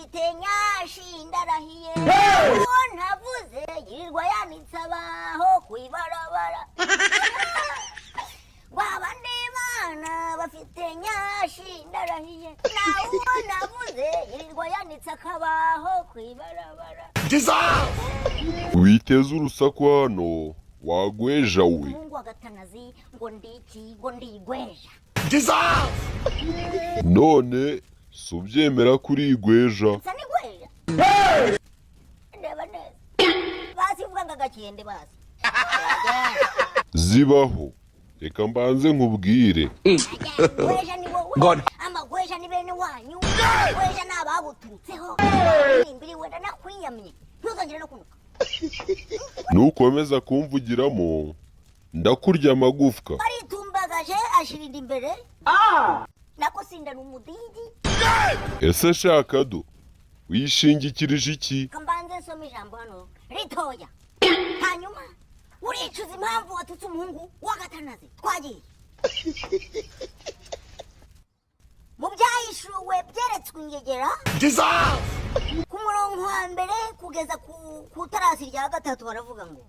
Bafite nyashi, ndarahiye. Uwo ntavuze yirirwa yanitse abaho ku ibarabara. Ngo abandi bana bafite nyashi, ndarahiye. Nawe uwo navuze yirirwa yanitse akabaho ku ibarabara. Witeze urusaku hano, wagweja we. Umuhungu wa Gatanazi ngo ndiki? Ngo ndigweja. None si ubyemera kuri igweja? Nsa n'igweja? Ndeba neza basi, uvuga ngo agakende basi. Zibaho, reka mbanze nkubwire. Gweja ni wowe, amagweja ni bene wanyu, gweja ni abaguturutseho. Imbiri wenda nakwiyamye, ntuzongere no kunuka. Nukomeza kumvugiramo ndakurya amagufwa. Aritumbagaje ashirira imbere, nako sindana umudigi. Ese shakado, wishingikirije iki? Kambanze nsoma ijambo hano ritoya, hanyuma uricuza impamvu watutse umuhungu w'Agatanazi. Twagiye mu Byahishuwe byeretswe ingegera, ku murongo wa mbere kugeza ku tarasi rya gatatu, baravuga ngo